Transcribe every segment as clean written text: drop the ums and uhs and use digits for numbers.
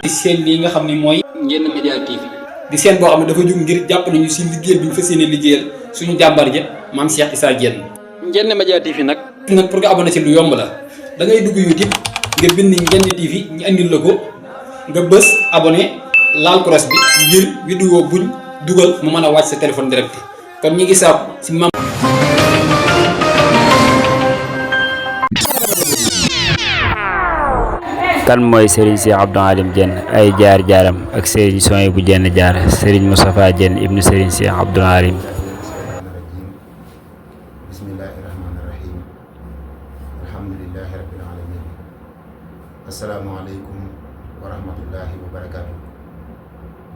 seen lii nga xam ne mooy Ndiéné Média TV di seen boo xam ne dafa jóg ngir jàppale ñu si liggéey bi ñu fas yéene liggéeyal suñu jàmbar ja maam Cheikh Issa Diène. Ndiéné Média TV nag pour nga abonné ci lu yomb la da ngay dugg YouTube nga bind Ndiéné TV ñu andil la ko nga bës abonné laal cloche bi ngir vidéo buñ dugal mu mën a wàcc sa téléphone direct kon ñi ngi saab si maam. kan mooy Serigne Cheikh Abdou Alim Diène ay jaar-jaaram ak Serigne Souhaïbou Diène jaar Serigne Moustapha Diène ibnu Serigne Cheikh Abdou Alim. bismillahi rahmaani rahim alhamdulillahi rabbil alamin asalaamaaleykum wa rahmatullahi wa barakaatu.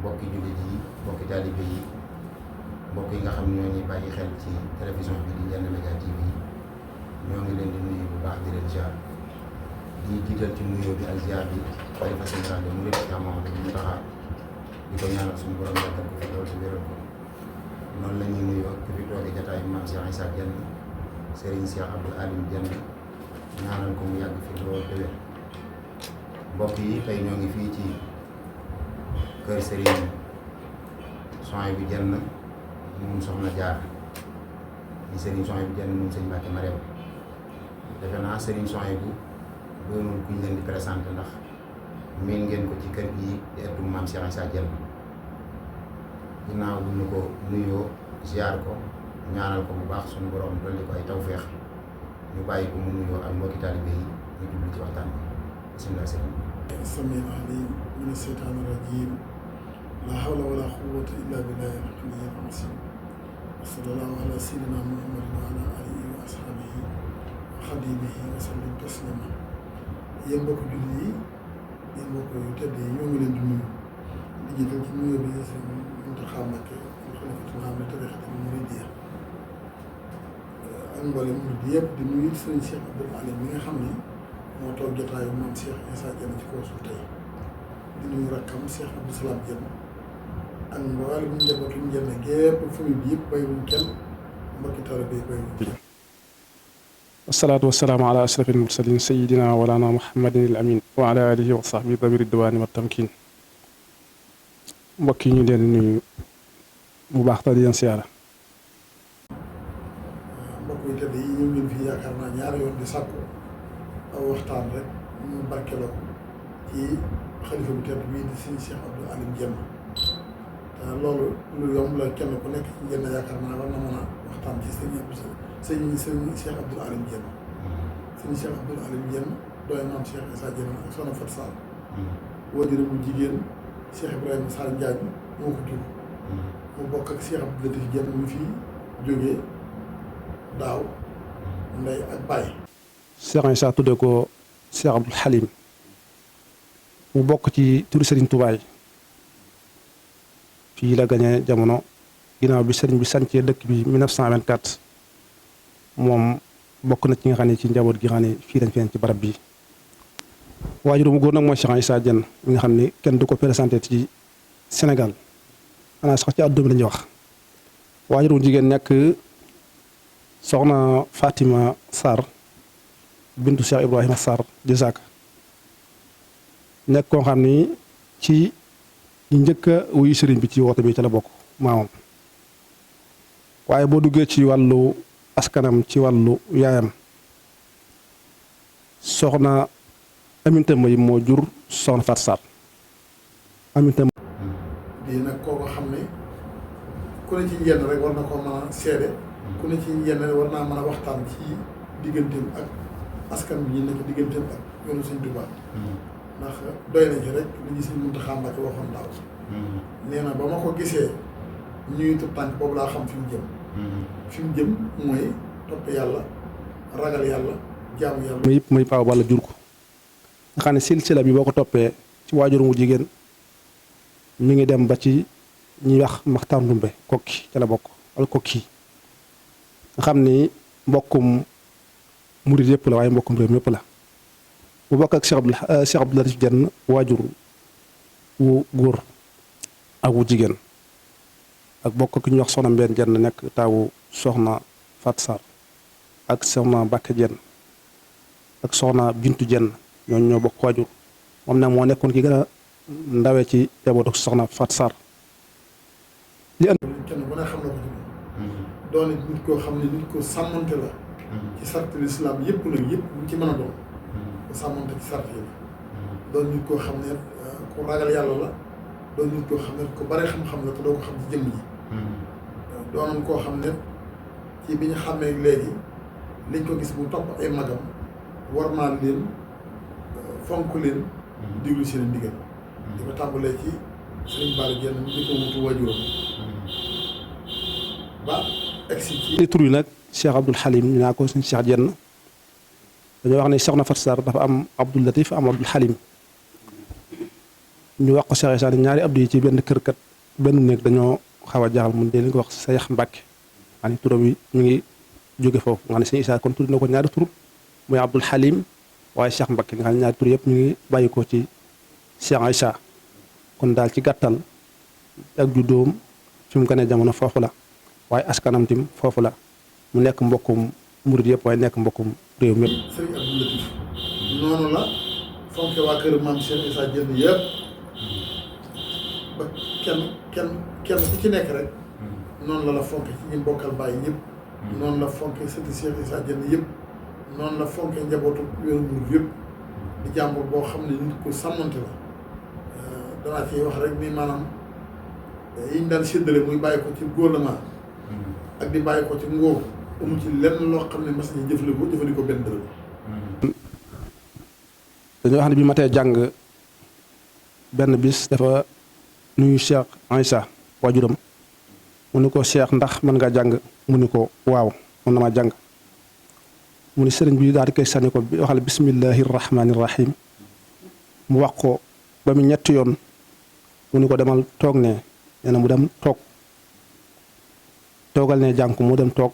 mbokki jullit yi mbokki taalibe yi mbokk yi nga xam ne ñoo ñuy bàyyi xel ci télévision bi di Ndiéné Média TV ñoo ngi leen di nuyu bu baax di leen ziar di jiital ci nuyoo bi ak ziar bi xalifa général des mourides Cheikh Mouhamadou Mountakha di ko ñaanal suñu borom yàggal ko fi loolu te wéral ko noonu la ñuy nuyoo ki fi toogee jataayu maam Cheikh Issa Diène Serigne Cheikh Abdou Alim Diène ñaanal ko mu yàgg fi loolu te wér. mbokk yi tey ñoo ngi fii ci kër Serigne Souhaïbou Diène moom soxna jaar di Serigne Souhaïbou Diène moom sëñ Mbacke Mariam defe naa Serigne Souhaïbou doonul kuñ leen di présenté ndax miin ngeen ko ci kër gi di ëttu maam Cheikh Issa Diène ginnaaw bu ñu ko nuyoo ziar ko ñaanal ko bu baax suñu borom dolli ko ay tawféex ñu bàyyi ko mu nuyoo ak mbokki taalibe yi ñu jublu ci waxtaan bi bismillah sëriñ السميع العليم من الشيطان الرجيم لا حول ولا قوة إلا بالله العلي العظيم وصلى الله على سيدنا محمد وعلى آله وأصحابه وخديمه وسلم تسليما yéen mbokk jullit yi yéen mbokk yu tedd yi ñoo ngi leen di nuyu di jiital ci nuyoo bi sëñ Mountakha Mbacké xalifatul aam li tariiqatul muridiyya ak mboolem murid yëpp di nuyu sëñ Cheikh Abdou Alim mi nga xam ni moo toog jotaayu maam Cheikh Issa Diène ci kaw suuf tey di nuyu rakkam Cheikh Abdou Salam Diène ak mboolem njabootu Diène gépp famille bi yëpp bàyyiwuñ kenn mbokki taalibe yi bàyyiwuñ kenn. wasalaatu wasalaamu ala ashrafil mursalin sayidina walana muhammadin al amin wa ala alihi wa sahbi dawi ridwaani wa tamkin mbokk yi ñu leen nuyu bu baax te di leen siyaara. mbokk yi tedd yi ñu ngi fi yaakaar naa ñaari yoon di sàkku aw waxtaan rek ñu barkeloo ko ci xalifa bu tedd bii di sëñ Cheikh Abdou Alim Diène te loolu lu yomb la kenn ku nekk ci Diène yaakaar naa war na mën a waxtaan ci sëñ Cheikh Abdou Alim Diène sëñ Cheikh Abdou Alim Diène dooy maam Cheikh Issa Diène ak soxna Fatou Sall waajur bu jigéen Cheikh Ibrahima Sall Ndiaye moo ko jur mu bokk ak Cheikh Abdou Latif Diène mu fi jógee daaw ndey ak baay. Cheikh Issa tuddee ko Cheikh Abdoul Halim mu bokk ci turu Serigne Touba yi fii la gañee jamono ginnaaw bi Serigne bi sancee dëkk bi 1924 moom bokk na ci nga xam ne ci njaboot gi xam ne fii dañ feen ci barab bi waajur mu góor nag mooy Cheikh Issa Diène mi nga xam ne kenn du ko présenté ci Sénégal xanaa sax ci àdduna bi la ñuy wax waajur mu jigéen nekk soxna Fatima Sarr bintu Cheikh Ibrahima Sarr di Zaka nekk koo xam ni ci njëkk a wuyu sëriñ bi ci woote bi ca la bokk maamam waaye boo duggee ci wàllu askanam ci wàllu yaayam soxna Aminta May moo jur soxna Fatou Sarr Aminta di nag kooko xam ne ku ne ci Diène rek war na ko mën a seede ku ne ci Diène war naa mën a waxtaan ci digganteem ak askan bi ñu nekk digganteem ak yoonu Sëñ Tuubaa ndax doy na ci rek li ñu Sëñ Mountakha Mbacké waxoon daaw nee na ba ma ko gisee ñuy tub tànk boobu laa xam fi mu jëm fi mu jëm mooy topp yàlla ragal yàlla jaamu yàlla yëpp muy paaw balla jur ko nga xam ne silsila bi boo ko toppee ci waajur mu jigéen mi ngi dem ba ci ñuy wax Maxtaar Ndumbe kokki ca la bokk wala kokki nga xam ni mbokkum murid yëpp la waaye mbokkum réew yëpp la bu bokk ak Cheikh Abdou Latif Diène waajur wu góor ak wu jigéen ak bokk ak ñu wax soxna Mbène Diène nekk taawu soxna Fatou Sarr ak soxna Mbacke Diène ak soxna Bintu Diène ñooñu ñoo bokk waajur moom nag moo nekkoon ki gën a ndawe ci jabootu soxna Fat Sarr li kenn ku ne xam na ko ci moom doon nit koo xam ne nit ko sàmmante la ci sarti lislaam yëpp nag yëpp lu ci mën a doon ko sàmmante ci sart yi la doon nit koo xam ne ku ragal yàlla la doon nit koo xam ne ku bare xam-xam la te doo ko xam ci jëmm ji doonoon koo xam ne ci bi ñu xàmmee léegi liñ ko gis mu topp ay magam warmaal leen fonk leen diglu seen ndigal di ko tàmbalee ci Sëriñ Bara Diène mu di ko wutu waajuram ba egsi ci tur yi nag Cheikh Abdoul Halim ñu naa ko suñ Cheikh Diène dañoo wax ne soxna Fat Sarr dafa am Abdoul Latif am Abdoul Halim ñu wax ko Cheikh Issa ñaari Abdou yi ci benn kër kat benn néeg dañoo xaw a jaaxal mun dee li ko wax Seex Mbàkke xam ne turam yi ñu ngi jóge foofu nga xam ne sëñ Issa kon tur na ko ñaari tur muy Abdoul Halim waaye Cheikh Mbàkke nga xam ne ñaari tur yëpp ñu ngi bàyyi ko ci Cheikh Issa kon daal ci gàttal ak juddoom fi mu gënee jamono foofu la waaye askanam tim foofu la mu nekk mbokkum murid yëpp waaye nekk mbokkum réew mépp Sëriñ Abdou Latif noonu la fonke waa kër maam Cheikh Issa Diène yëpp ba kenn ku ci nekk rek noonu la fonke ci ñi bokkal bàyyi yëpp noonu la fonke sëti Cheikh Issa Diène yëpp noonu la fonke njabootu yoonu murid yëpp di jàmbur boo xam ne nit ko sàmmante la danaa ci wax rek ni maanaam yiñ daan séddale muy bàyyi ko ci gouvernement ak di bàyyi ko ci nguur amu ci lenn loo xam ne mas nañu jëfandikoo benn dërëm. dañoo wax ne bi matee jàng benn bis dafa nuyu Cheikh Issa waajuram mu ni ko Cheikh ndax mën nga jàng mu ni ko waaw mën na maa jàng mu ni sëriñ bi daal di koy sànni ko bi waxal bismillahi rahmaani rahim mu wax ko ba mu ñetti yoon mu ni ko demal toog ne nee na mu dem toog toogal ne jàng ko mu dem toog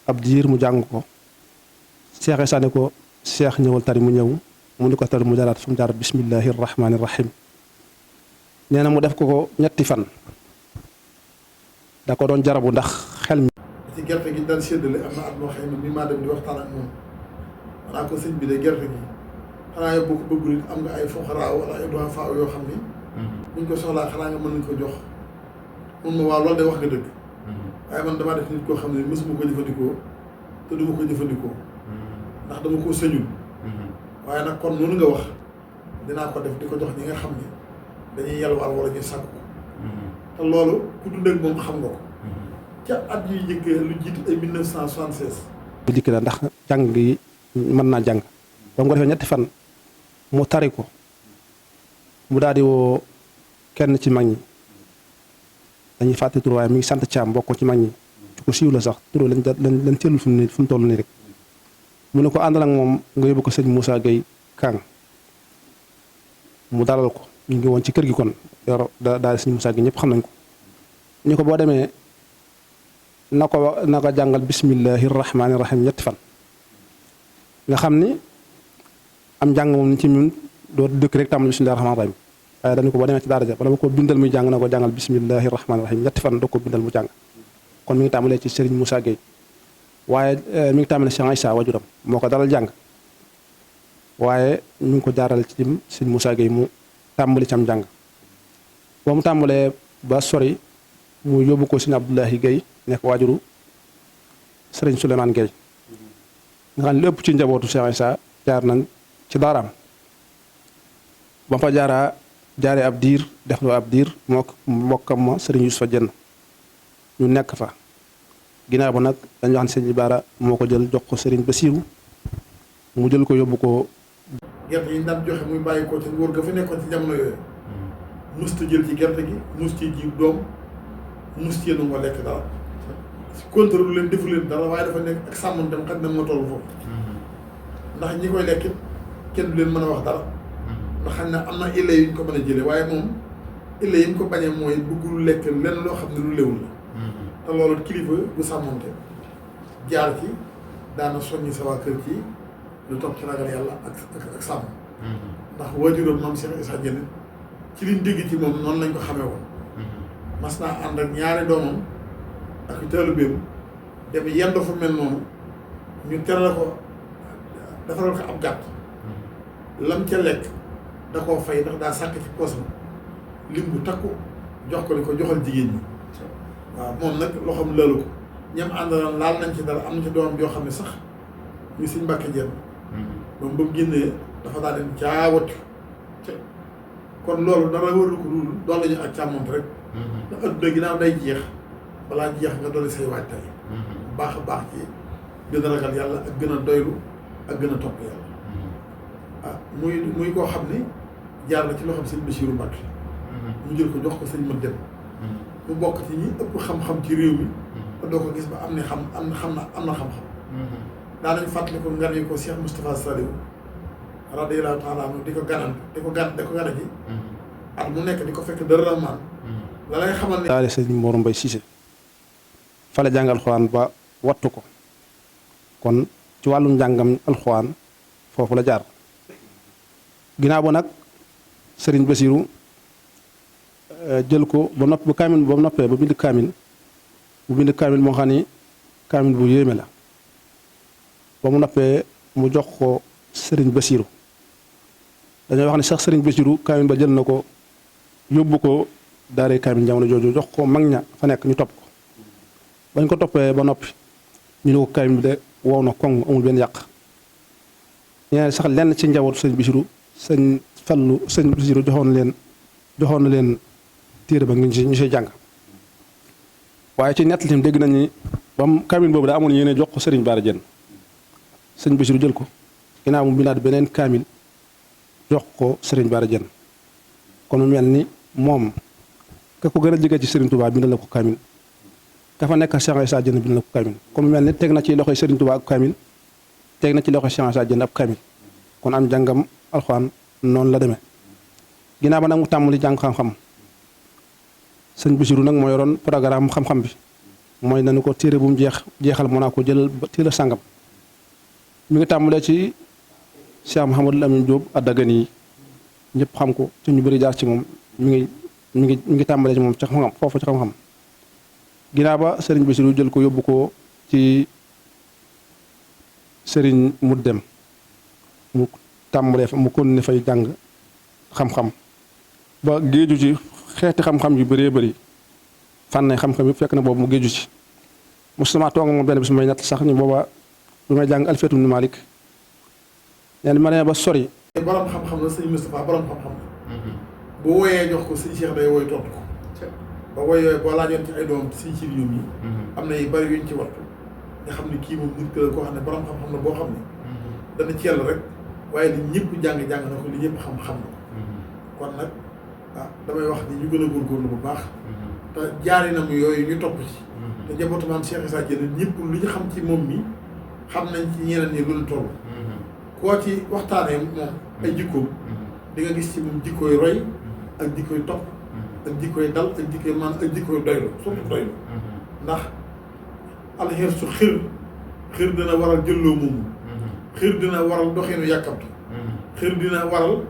ab diir mu jàng ko Cheikh Issa ne ko Cheikh ñëwal tari mu ñëw mu ni ko tari mu jaaraat fu mu jaar bismillahi rahmaani rahim nee na mu def ko ñetti fan da ko doon jarabu ndax xel mi. ci gerte gi daan séddale am na at moo xam ne mi maa dem di waxtaan ak moom maanaam ko sëñ bi de gerte gi xanaa yow boo ko bëggul it am nga ay foxaraaw wala ay doyen faaw yoo xam ni. buñ ko soxlaa xanaa nga mën nañ ko jox mun ma waaw loolu de wax nga dëgg. waaye man damaa def nit koo xam ne mësuma ko jëfandikoo te duma ko jëfandikoo ndax dama ko sëñul waaye nag kon noonu nga wax dinaa ko def di ko jox ñi nga xam ne dañuy yalwaar wala ñuy sàkku ko te loolu ku dund ak moom xam nga ko ca at yu njëkkee lu jiitu ay 1976. bu dikk la ndax jàng gi mën naa jàng ba mu ko defee ñetti fan mu tari ko mu daal di woo kenn ci mag ñi dañuy fàtte tur waaye mi ngi sant Caam bokk ci mag ñi ci ko siiw la sax tur lañ teelul fu mu toll nii rek mu ne ko àndal ak moom nga yóbbu ko sëñ Moussa Gueye Kang mu dalal ko ñu ngi woon ci kër gi kon yor daal sëñ Moussa Gueye ñëpp xam nañ ko ñu ko boo demee na ko jàngal bismillahi rahmaani rahim ñetti fan nga xam ni am njàng moom ni ci ñun doo dëkk rek tàmbali bismillahi rahmaani rahim waaye dañu ko boo demee ci daara ja bala ma ko bindal muy jàng na ko jàngal bismillahi rahmaani rahim ñetti fan doo ko bindal mu jàng kon mi ngi tàmbalee ci Serigne Moussa Gueye waaye mi ngi tàmbalee Cheikh Issa wajuram moo ko dalal jàng waaye ñu ngi ko jaaral ci Serigne Moussa Gueye mu tàmbali ci am jàng ba mu tàmbalee ba sori mu yóbbu ko Serigne Abdoulahi Gueye nekk waajuru Serigne Souleymane Gueye nga xam ne lépp ci njabootu Cheikh Issa jaar nañ ci daaraam ba fa jaaree ab diir def loo ab diir moo mbokkam ma Serigne Youssoufa Diène ñu nekk fa ginnaaw ba nag dañu wax ne Serigne Bara moo ko jël jox ko Serigne Bassirou mu jël ko yóbbu ko. gerte yi ñu daan joxe muy bàyyi ko ci nguur ga fa nekkoon ci jamono yooyu musta jël ci gerte gi mus ci jiw doom mus ci yéen a lekk dara contrôle leen defu leen dara waaye dafa nekk ak sàmm dem xaj na moo toll foofu ndax ñi koy lekk kenn du leen mën a wax dara ndax xam ne am na illa yu ñu ko mën a jëlee waaye moom illa yi ñu ko bañee mooy bëggul lekk lenn loo xam ne lu léwul la te loolu kilifa bu sàmmonte jaar ci daana soññi sa waa kër ci lu topp ci ragal yàlla ak sàmm ndax waajuram moom Cheikh Issa Diène ci liñ dégg ci moom noonu lañ ko xamee woon mas naa ànd ak ñaari doomam ak taalibeem dem yendu fa mel noonu ñu teral ko defaral ko ab gàtt lam ca lekk da koo fay ndax daa sàkk ci poosam lim bu takku jox ko ni ko joxal jigéen ñi waaw moom nag loxoom laalu ko ñam àndaloon laal nañ ci dara am na ci doomam joo xam ne sax ñu Sëñ Mbàkke Jenn moom ba mu génnee dafa daal dem jaawatu kon loolu dara wëru ko dul doole ñu ak càmmont rek ndax adduna ginnaaw day jeex balaa jeex nga dolli say waajtaay baax a baax ci gën a ragal yàlla ak gën a doylu ak gën a topp yàlla ah muy koo xam ne jaar na ci loxoom sëñ Bassirou Mbacke mu jël ko jox ko sëñ Mat Dem mu bokk ci ñi ëpp xam-xam ci réew mi te doo ko gis ba am na xam-xam daanañ fàttali ko ngan yi ko Cheikh Moustapha Saliou radiyallahu taala anhu di ko gana ji at mu nekk di ko fekk dara ramaan la lay xamal ne daale sëñ Mor Mbay Cissé fa la jàng alxuraan ba wattu ko kon ci wàllum njàngam alxuraan foofu la jaar ginnaaw ba nag sëriñ Bassirou jël ko ba noppi ba kaamil ba noppee ba bind kaamil moo xam ni kaamil bu yéeme la ba mu noppee mu jox ko sëriñ Bassirou dañoo wax ne sax sëriñ Bassirou kaamil ba jël na ko yóbbu ko daaree kaamil jamono jooju jox ko mag ña fa nekk ñu topp ko bañ ko toppee ba noppi ñu ne ko kaamil bi de wow na koŋ amul benn yàq ñeneen sax lenn ci njabootu sëñ Bassirou sëñ Bassirou joxoon na leen téere ba ñu see jàng waaye ci nett lim dégg nañ ni bam kaamil boobu daa amoon yéene jox ko sëriñ Bara Diène sëñ Bassirou jël ko ginnaaw mu bindaat beneen kaamil jox ko sëriñ Bara Diène kon mu mel ni moom ka ko gën a jege ci sëriñ Touba bindal na ko kaamil ka fa nekk Cheikh Issa Diène bindal na ko kaamil kon mu mel ni teg na ci loxoy sëriñ Touba ak kaamil teg na ci loxoy Cheikh Issa Diène ab kaamil kon am jàngam alxuraan noonu la demee ginnaaw ba nag mu tàmbali jàng xam-xam sëñ Bassirou nag moo yoroon programme xam-xam bi mooy nañu ko téere bu mu jeexal moo naa ko jëlal téere sàngam mi ngi tàmbalee ci Cheikh Mouhamadou Lamine Diop Adagani yi ñëpp xam ko ci ñu bëri jaar ci moom mi ngi tàmbalee ci moom ci xam-xam foofu ci xam-xam ginnaaw ba sëriñ Bassirou jël ko yóbbu ko ci sëriñ mu dem mu tàmbalee fa mu continuer fay jàng xam-xam ba géeju ci xeeti xam-xam yu bëree bëri fànn xam-xam yëpp fekk na boobu mu géeju ci mosuma toog moom benn bis may natt sax ni booba lu may jàng Alfiyatu ibn Malik neen ma nee ba sori borom xam-xam la sëñ Moustapha borom xam-xam la bu wooyee jox ko sëñ Cheikh day wooy tontu ko ba wooy yooyu boo laajoon ci ay doom sëñ ci ñoom yi am na yu bëri yuñ ci wattu nga xam ne kii moom nit ko koo xam ne borom xam-xam la boo xam ne dana ci yàlla rek waaye li ñëpp jàng-jàng na ko li ñëpp xam-xam na ko kon nag ah damay wax ni ñu gën a góorgóorlu bu baax te jaari na mu yooyu ñu topp ci te njabootu maam Cheikh Issa Diène ñëpp lu ñu xam ci moom mi xam nañ ci ñeneen ñi lu toll koo ci waxtaanee moom ay jikkoom di nga gis ci moom jikkooy roy ak jikkooy topp ak jikkooy dal ak jikkooy man ak jikkooy doylu surtout doylu ndax alxeer su xir dina waral jëlloo moomu xir dina waral doxinu yàkkamtu xir dina waral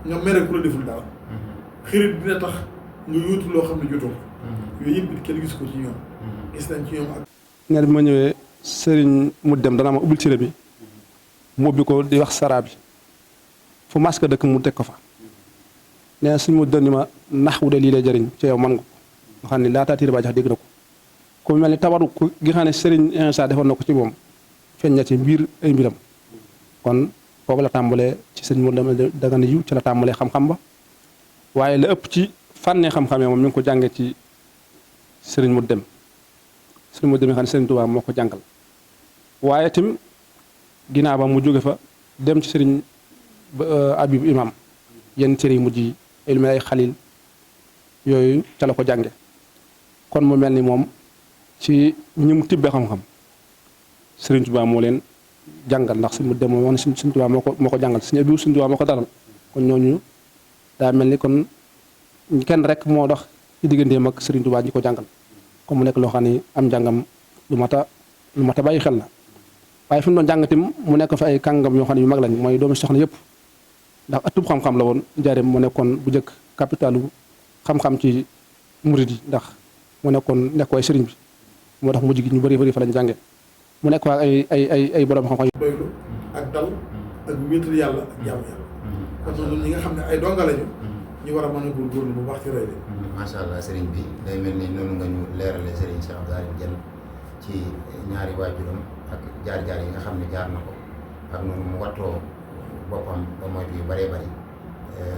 nga mere ku la deful dara xirit dina tax nga yóotu loo xam ne jotoo yooyu yëpp kenn gis ko ci ñoom gis nañ ci ñoom ak nee bi ma ñëwee sëriñ mu dem dana ma ubbil téere bi mu ubbi ko di wax saraa bi fu masque dëkk mu teg ko fa nee na suñ mu dënni ma nax wu de lii lay jëriñ ci yow man nga ko nga xam ne laataa téere baa jax dégg na ko ku mel ni tabaru ku gi xam ne sëriñ Insa defoon na ko ci moom feeñ na ci mbir ay mbiram kon foofu la tàmbalee ci sëñ mu dem daga ne yiw ci la tàmbalee xam-xam ba waaye la ëpp ci fànnee xam-xamee moom mi ngi ko jàngee ci sëriñ mu dem yi xam ne sëriñ Tuubaa moo ko jàngal waaye tim ginnaaw ba mu jóge fa dem ci sëriñ Abib Imam yenn téere yu mujj yi ay lu mel ay xalil yooyu ca la ko jànge kon mu mel ni moom ci ñi mu tibbee xam-xam sëriñ Tuubaa moo leen jàngal ndax sëriñ mu dem moom wax ne sëriñ Tuubaa moo ko jàngal sëriñ Abib sëriñ Tuubaa moo ko dalal kon ñooñu daa mel ni kon kenn rek moo dox ci digganteem ak sëriñ Tuubaa ñi ko jàngal comme mu nekk loo xam ne am njàngam lu mat a bàyyi xel la waaye fi mu doon jàngatim mu nekk fa ay kàngam yoo xam ne yu mag lañ mooy doomu soxna yëpp ndax ëttub xam-xam la woon njaareem mu nekkoon bu njëkk capitalu xam-xam ci murid yi ndax mu nekk waay sëriñ bi moo tax mujj gi ñu bëri fa lañ jànge mu nekk waa ay borom xam-xam yu doylu ak dal ak wéetal yàlla ak jaamu yàlla kon noonu ñi nga xam ne ay donga lañu ñu war a mën a góorgóorlu bu baax ci roy bi. macha allah sëriñ bi day mel ni noonu nga ñu leerale sëriñ Cheikh Abdou Alim Diène ci ñaari waajuram ak jaar-jaar yi nga xam ne jaar na ko ak noonu mu wattoo boppam ba moytu yu bëree bëri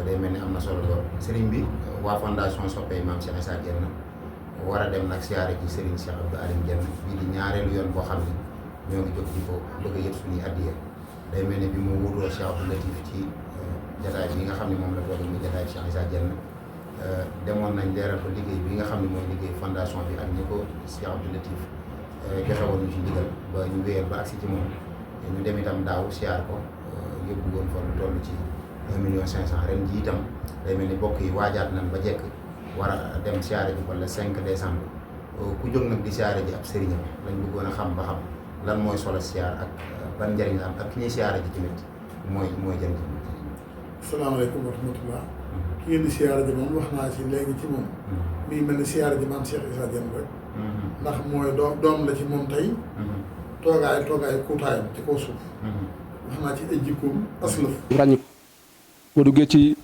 day mel ni am na solo lool sëriñ bi waa fondation Soppey Maam Cheikh Issa Diène war a dem nag siyaare ci sëriñ Cheikh Abdou Alim Diène bii di ñaareelu yoon boo xam ne ñoo ngi jóg di ko bëgg a yëpp suñuy addiya day mel ni bi mu wutoo Cheikh Abdou Latif ci jataay bi nga xam ne moom la doon muy jataay Cheikh Issa Diène demoon nañ leeral ko liggéey bi nga xam ne mooy liggéey fondation bi ak ñi ko Cheikh Abdou Latif joxe woon ñu ci ndigal ba ñu wéyal ba agsi ci moom ñu dem itam daaw siyaar ko yóbbu woon fa lu toll ci 1,5 million ren ji itam day mel ni bokk yi waajaat nañ ba jekk war a dem siyaare ji wala 5 décembre ku jóg nag di siyaare ji ab sëriñam lañ bëggoon a xam ba xam lan mooy solo siyaar ak ban njëriñ la am ak ki ñuy siyaare ji tamit mooy jëriñ. asalaamaaleykum wa rahmatullah. ki ngeen di siyaare ji moom wax naa ci léegi ci moom. mi ngi mel ni siyaare ji maam Cheikh Issa Diène rek. ndax mooy doom la ci moom tey. toogaay kuutaayam ci kaw suuf. wax naa ci ay jikkoom aslëf. ràññi ko boo duggee ci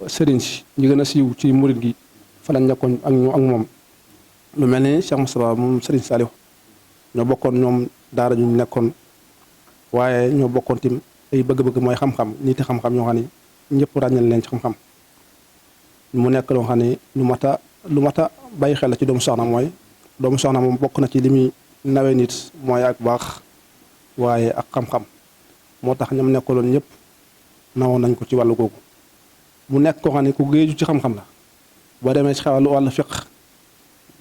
sëriñ si ñi gën a siiw ci murit gi fa lañ nekkoon ak moom lu mel ni Cheikh Moustapha moom sëriñ Saliou ñoo bokkoon ñoom daara ñu nekkoon waaye ñoo bokkoon tim ay bëgg-bëgg mooy xam-xam nit xam-xam ñoo xam ne ñëpp ràññal leen ci xam-xam mu nekk loo xam ne lu mat a bàyyi xel la ci doomu soxna mooy doomu soxna moom bokk na ci li muy nawee nit mooy ak baax waaye ak xam-xam moo tax ñoom nekkaloon ñëpp nawoon nañ ko ci wàllu googu mu nekk koo xam ne ku géeju ci xam-xam la boo demee ci xewal wàllu fiq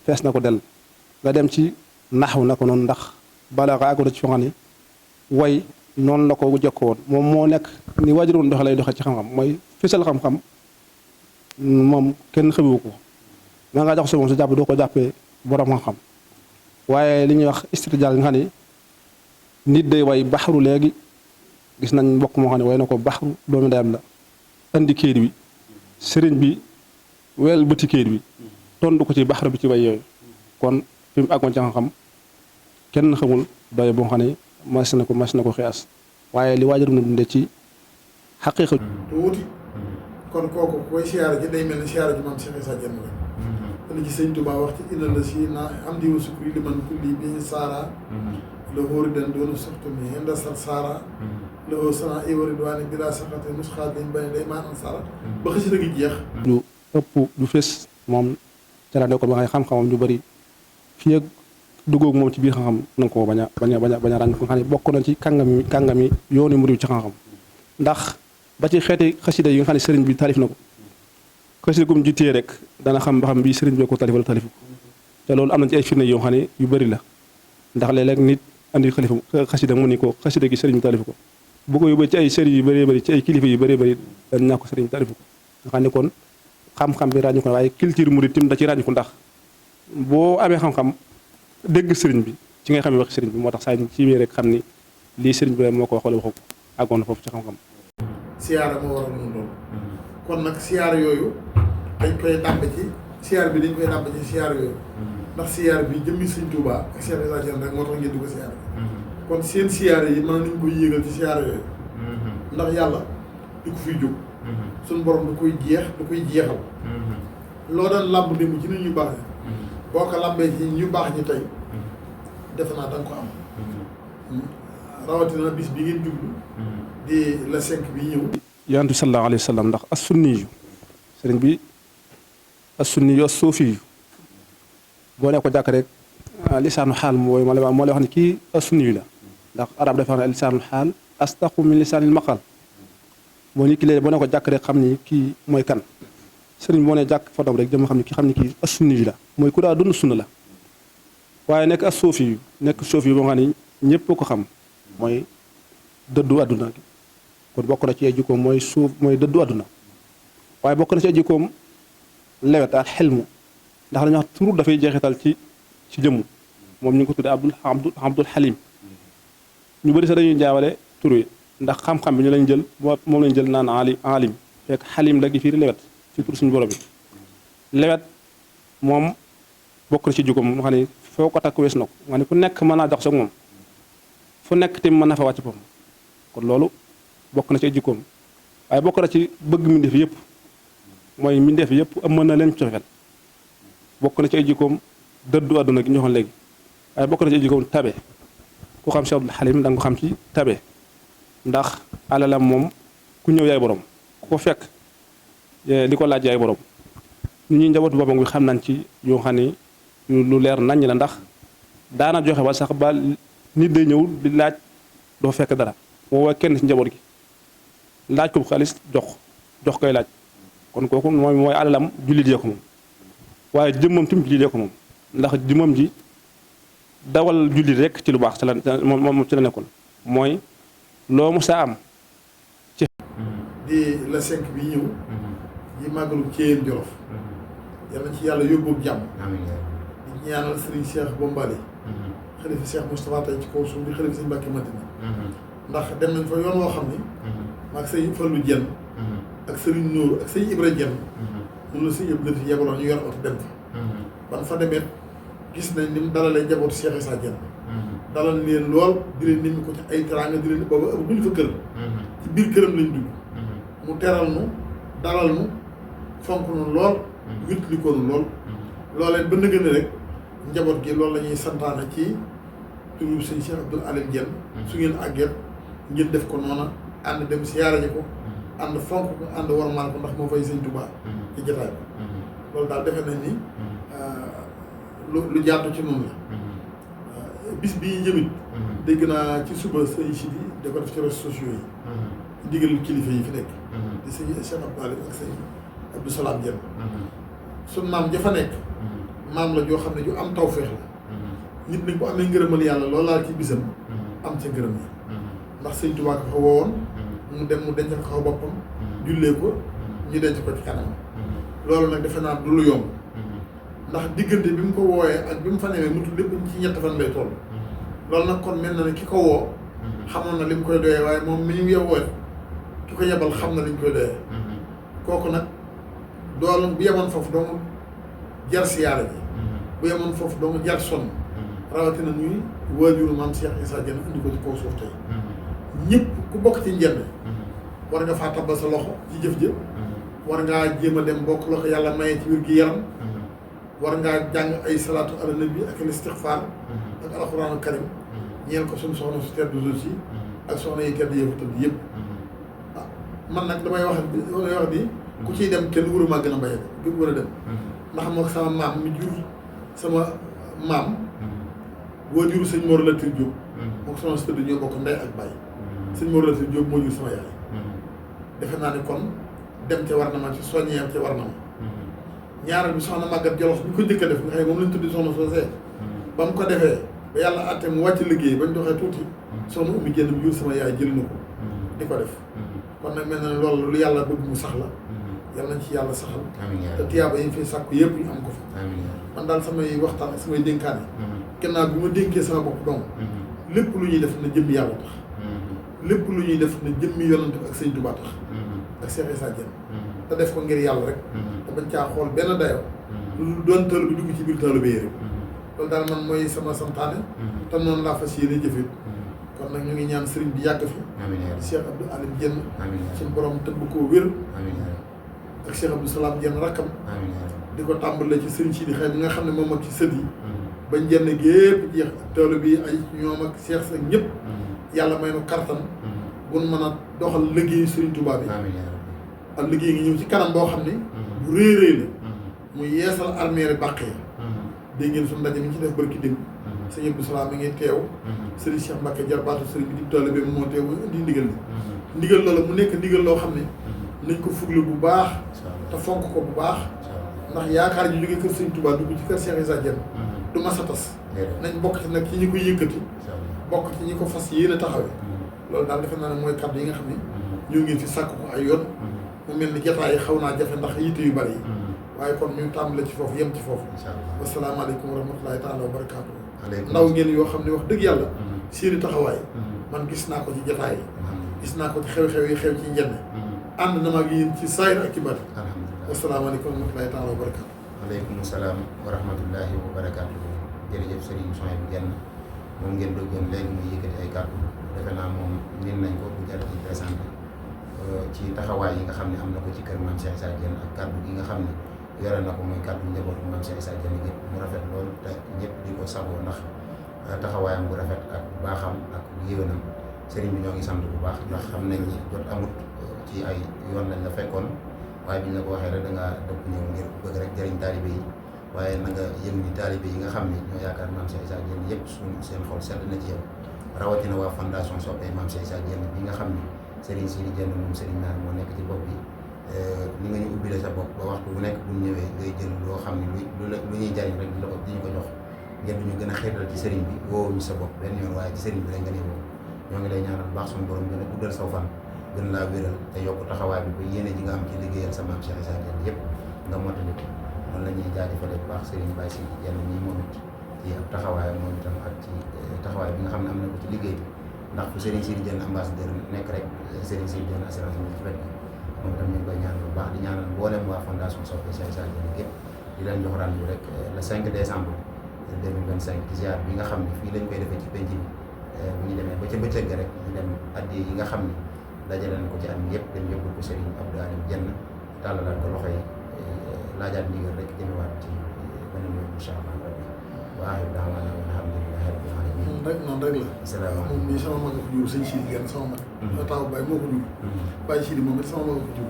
fees na ko del nga dem ci naxw na ko noonu ndax balaaxa àggu ci foo xam ne way noonu la ko jokko woon moom moo nekk ni waajuroon doxe lay doxe ci xam-xam mooy fësal xam-xam moom kenn xewu ko nga nga jox sa moom sa jàpp doo ko jàppee borom xam-xam waaye li ñuy wax istijaal nga xam ne nit day way baxaru léegi gis nañ mbokk moo xam ne way na ko baxaru doomi dayam la andi kéet bi sëriñ bi wel bëti kéet bi tontu ko ci baxaru bi ci way yooyu kon fi mu àggoon ci xam-xam kenn xamul doy boo xam ne mas na ko xiyaas waaye li waajur na dunde ci xaqiiqa tuuti kon kooku koy siyaara ji day mel ni siyaara ji maam Cheikh Issa Diène rek dana ci sëñ Tuubaa wax ci ina la si na am di wa sukri li man kulli bi saara la hóori den doonu soxtu mi inda sar saara la hoo sana iwari duwaani bi laa saxate nusxaat lañ bañ day maan am saara ba xasida gi jeex lu ëpp lu fés moom carande ko ba nga xam-xamam ñu bëri fii ak duggoog moom ci biir xam-xam na nga ko bañ a ràññ ko nga xam ne bokk na ci kàngami yoonu murid ci xam-xam ndax ba ci xeeti xasida yi nga xam ne sëriñ bi taalif na ko xasida gum jiitee rek dana xam ba xam bii sëriñ bi ko taalif wala taalifu ko te loolu am na ci ay firnde yoo xam ne yu bëri la ndax léeg-léeg nit andi xasida mu ni ko xasida gi sëriñ bi taalifu ko bu ko yóbbee ci ay sëriñ yu bëree bëri ci ay kilifa yu bëree bëri dañ naa ko sëriñ bi taalifu ko nga xam ne kon xam-xam bi ràññu ko waaye culture murid tim da ci ràññu ko ndax boo amee xam-xam dégg sëriñ bi ci ngay xamee wax sëriñ bi moo tax saa ci biir rek xam ni lii sëriñ bi moo ko wax wala waxu ko àggoon na foofu ci xam-xam. siyaara moo waral noonu loolu kon nag siyaara yooyu dañ koy dàmb ci siyaar bi dañ koy dàmb ci siyaara yooyu ndax siyaar bi jëmmi Sëriñ Tuubaa ak Cheikh Issa Diène rek moo tax ngeen di ko siyaara kon seen siyaara yi mën nañ koy yéegal ci siyaara yooyu ndax yàlla du ko fiy jóg suñu borom du koy jeex du koy jeexal loo daan làmb démb ci nit ñu baax ñi boo ko làmbee ci ñu baax ñi tey defe naa da nga ko am rawatina bis bi ngeen jublu di la 5 bi ñëw yonent bi sallallahu alayhi wa sallam ndax as-sunni yu sëriñ bi as-sunni yu as-suufi yu boo ne ko jàkk rek lisaanu xaal mooy moo lay wax ne kii as-sunni yu la ndax arab dafa wax ne lisaanu xaal astaqu min lisaanil maqal moo ni ki léegi boo ne ko jàkk rek xam ni kii mooy kan sëriñ boo ne jàkk fotom rek dama xam ne kii as-sunni yu la mooy ku daa dund sunna la waaye nekk as-suufi yu nekk suufi yu boo xam ne ñëpp ko xam mooy dëddu àdduna kon bokk na ci ay jikkoom mooy suuf mooy dëddu àdduna waaye bokk na ci ay jikkoom lewet ak xelmu ndax dañuy wax tur dafay jeexital ci jëmm moom ñu ngi ko tuddee Abdul Halim ñu bëri sax dañuy jaawale tur yi ndax xam-xam bi ñu lañ jël moom lañ jël naan alim fekk xalim la gi fiiri lewet ci tur suñu borom bi lewet moom bokk na ci jikkoom moo xam ne foo ko takk wees na ko nga ne ku nekk mën naa jox soog moom fu nekk tim mën na fa wàcc foofu kon loolu bokk na ci ay jikkoom waaye bokk na ci bëgg mi def yëpp mooy mbindeef yëpp am mën na leen cofeel bokk na ci ay jikkoom dëddu àdduna gi ñu waxoon léegi waaye bokk na ci ay jikkoom tabe ku xam Cheikh Abdul Halim da nga ko xam ci tabe ndax alalam moom ku ñëw yaay borom ku ko fekk di ko laaj yaay borom ñu ñuy njabootu boppam bi xam nañ ci yoo xam ne lu leer naññ la ndax daana joxe ba sax ba nit day ñëw di laaj doo fekk dara woo kenn ci njaboot gi laaj ko xaalis jox koy laaj kon kooku mooy alalam jullit yee ko moom waaye jëmmam tim jullit yee ko moom ndax jëmmam ji dawal jullit rek ci lu baax ci la moom ci la nekkoon mooy loo mu saa am ci di la 5 bi ñëw di màggalu Thièyène Jolof yal na ci yàlla yóbbu jàmm di ñaanal Serigne Cheikh Bombali xalifa Cheikh Moustapha tey ci kaw suuf di xalifa Serigne Mbacké Madina ndax dem nañ fa yoon woo xam ni maag Serigne Fallou Dieng ak Serigne Nour ak Serigne Ibra Dieng mun la si yëpp la fi yebaloon ñu yor oto dem fa ban fa demee gis nañ ni mu dalalee njabootu Cheikh Issa Dieng dalal leen lool di leen nit ñi ko ci ay teraanga di leen booba ëpp bu ñu fa kër ci biir këram lañ dugg mu teral nu dalal nu fonk nu lool wétli ko nu lool looleen ba nëgën rek njaboot gi loolu la ñuy santaane ci turu sëñ Cheikh Abdoul Alim Dieng su ngeen àgget ngeen def ko noona ànd dem siyaara ji ko ànd fonk ko ànd warmaal ko ndax moo fay sëñ Touba ci jotaay bi loolu daal defe nañ ni lu jaatu ci noonu la bis bii jëmit dégg naa ci suba sëñ si di da ko def ci réseaux sociaux yi digal kilifa yi fi nekk di sëñ Cheikh Abdoul Alim ak sëñ Abdou Salam Dieng sun maam ja fa nekk maam la joo xam ne ju am tawféex la nit nañ ko amee ngërëmal yàlla loolu laa ci bisam am ca ngërëm yi ndax sëñ Tuubaa ko fa woowoon mu dem mu dencal ko boppam jullee ko ñu denc ko ci kanam loolu nag defe naa du lu yomb ndax diggante bi mu ko wooyee ak bi mu fa newee mutu lépp ci ñett fan lay toll loolu nag kon mel na ne ki ko woo xamoon na li mu koy doyee waaye moom mi ñu yewoo ki ko yebal xam na li ñu koy doyee kooku nag doolu bu yemoon foofu doomu jar siyaara ji bu yemoon foofu doomu jar sonn rawatina ñuy waajuru maam Cheikh Issa Dieng indi ko ci kaw suuf tey ñëpp ku bokk ci njënd war nga faa tabal sa loxo ci jëf jë war ngaa jéem a dem bokk loxo yàlla maye ci wér gi yaram war ngaa jàng ay salaatu ala nabi ak istixfaar ak alxuraanu karim ñeel ko suñu soxna su tedd si ak soxna yi tedd yëfu tëdd yëpp ah man nag damay wax ni ku ciy dem kenn wuru maa gën a mbaye de gën war a dem ndax moo sama maam mi jur sama maam boo juru sëñ Mor Latir Diop moo soxna su tëdd ñoo bokk ndey ak baay sëñ Mor Latir Diop moo jur sama yaay defe naa ne kon dem ca war na ma ci soññeem ca war na ma ñaareel bi soxna Maguette Jolof bi ko njëkk a def nga xam ne moom lañ tuddi soxna soosee ba mu ko defee ba yàlla àtte mu wàcc liggéey bañ doxee tuuti soxna Oumy Dieng bi jur sama yaay jël na ko di ko def kon nag mel na ne loolu lu yàlla bëgg mu sax la yàlla nañ ci yàlla saxal te tiyaaba yi fi sàkku yëpp ñu am ko fa man daal samay waxtaan ak samay dénkaane gannaaw bi ma dénkee sama bopp donc lépp lu ñuy def na jëmmi yàlla tax lépp lu ñuy def na jëmmi yonante ak sëñ Tuubaa tax ak Cheikh Issa Dieng te def ko ngir yàlla rek te bañ caa xool benn dayoo lu doon tël bi dugg ci biir taalibe yi rek loolu daal man mooy sama santaane te noonu laa fas yéene jëfee kon nag ñu ngi ñaan sëriñ bi yàgg fi Cheikh Abdou Alim Dieng suñu borom tëbb koo wér ak Cheikh Abdou Salam Dieng rakkam di ko tàmbale ci sëriñ si di xëy bi nga xam ne moom ak ci sët yi bañ jenn gépp jeex toolu bi ay ñoom ak Cheikh sa ñëpp yàlla may nu kartan bu nu mën a doxal liggéey sëriñ Touba bi ak liggéey ngi ñëw ci kanam boo xam ne bu réy réy la muy yeesal armeeri bàqee dégg ngeen suñu ndaje mi ci def barki dégg sëñ Abdou Salam mi ngi teew sëriñ Cheikh Mbacké jarbaatu sëriñ bi di toolu bi moo teew mu indi ndigal li ndigal loola mu nekk ndigal loo xam ne nañ ko fuglu bu baax te fonk ko bu baax ndax yaakaar ñu jógee kër sëñ Touba dugg ci kër Cheikh Issa Dieng du mas a tas nañ bokk ci nag ci ñi koy yëkkati bokk ci ñi ko fas yéene taxawee loolu daal defe naa ne mooy kàddu yi nga xam ne ñoo ngi fi sàkk ko ay yoon mu mel ni jotaay yi xaw naa jafe ndax yitte yu bari yi waaye kon ñu tàmbale ci foofu yem ci foofu wasalaamaaleykum wa rahmatulahi taala wa barakaatu ndaw ngeen yoo xam ne wax dëgg yàlla seeni taxawaay man gis naa ko ci jotaay yi gis naa ko ci xew-xew yi xew ci njënd ànd na ma ak yéen ci saayir ak ci bari wasalaamaaleykum wa rahmatulahi taala wa barakaatu aleykum salaam wa rahmatullahi wa barakaatu jërëjëf Serigne Souhaïbou Dieng moom ngeen déggoon léegi muy yëkkati ay kàddu defe naa moom nin nañ ko bu jar ci présenté ci taxawaay yi nga xam ne am na ko ci kër Mame Cheikh Issa Diène ak kàddu gi nga xam ne yore na ko muy kàddu njabootu Mame Cheikh Issa Diène yëpp mu rafet lool te ñëpp di ko sagoo ndax taxawaayam bu rafet ak baaxam ak yéwénam sëriñ bi ñoo ngi sant bu baax ndax xam nañ ni jot amut ci ay yoon lañ la fekkoon waaye biñ la ko waxee rek da ngaa dëpp ñëw ngir bëgg rek jëriñ taalibe yi waaye na nga yëg ni taalibe yi nga xam ne ñoo yaakaar Mame Cheikh Issa Diène yëpp seen xol sedd na ci yow rawatina waa fondation Soppey Mame Cheikh Issa Diène bi nga xam ne Serigne Sidi Diène moom Serigne Naar moo nekk ci bopp bi ni nga ñu ubbile sa bopp ba waxtu bu nekk bu ñu ñëwee ngay jël loo xam ne lu ñuy jariñ rek di ñu ko jox ngir ñu gën a xeetal ci Serigne bi woowuñu sa bopp benn yoon waaye ci Serigne bi rek nga ne woo ñoo ngi lay ñaanal baax suñu borom gën a guddal saw fan gën laa wéral te yokk taxawaay bi ba yéene ji nga am ci liggéeyal sa Mame Cheikh Issa Diène yëpp nga mottali ko noonu la ñuy jaajëfale bu baax Serigne Baye Sidi Diène ñii moom it ci ab taxawaayam moom itam ak ci taxawaay bi nga xam ne am na ko ci liggéey bi ndax fu Serigne Sidi Diène ambassadeur nekk rek Serigne Sidi Diène assurance bi ci wet bi moom itam ñu ngi koy ñaanal bu baax di ñaanal mboolem waa fondation Soppey Cheikh Issa Diène gépp di leen jox rendez-vous rek le 5 décembre 2025 ci ziar bi nga xam ne fii lañ koy defee ci penc bi bu ñu demee ba ca bëccëg rek ñu dem addi yi nga xam ne dajale nañ ko ci at mi yëpp dem yóbbul ko Serigne Abdou Alim Diène tàllalaat ko loxo yi laajaat ndigal rek jëmewaat ci beneen yoon incha allah rabbi wa aaxiru da'waana alhamdulillahi rabbil aalamiin noonu rek la. asalaamaaleykum moom mii sama mag a ko jur sëñ Sidi Diène sama mag. taw Baye moo ko jur. Baye Sidi moom it sama mag a ko jur.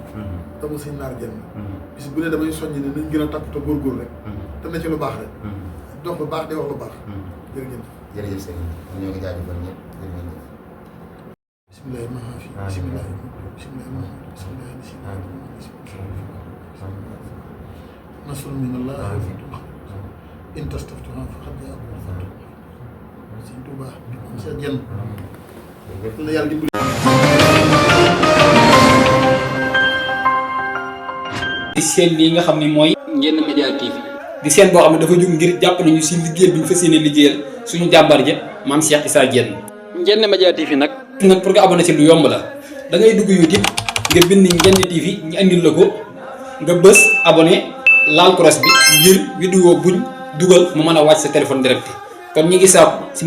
dama sëñ Naar Diène. bis bu ne damay soññ ne nañ gën a takk te góorgóorlu rek. te ne ci lu baax rek. dox lu baax di wax lu baax. jërëjëf. jërëjëf sëriñ bi ñoo ngi jaajëfal ñëpp jërëjëf. bisimilah mahafi bisimilah bisimilah mahafi bisimilah bisimilah nasrun min allah in tastaftuha faqad jaakum fathu Sëñ Tuubaa Mame Cheikh Diène la yàlla dimbali. di seen lii nga xam ne mooy Ndiéna Média TV di seen boo xam ne dafa jóg ngir jàpp nañu si liggéeyal bi ñu fas yéene liggéeyal suñu jàmbar ja Mame Cheikh Issa Diène. Ndiéna Média TV nag pour nga abonné ci lu yomb la da ngay dugg YouTube nga bind Ndiéna TV ñu andil la ko nga bës abonné laal cross bi ngir vidéo buñ dugal mu mën a wàcc sa téléphone direct kon ñi ngi sàpp si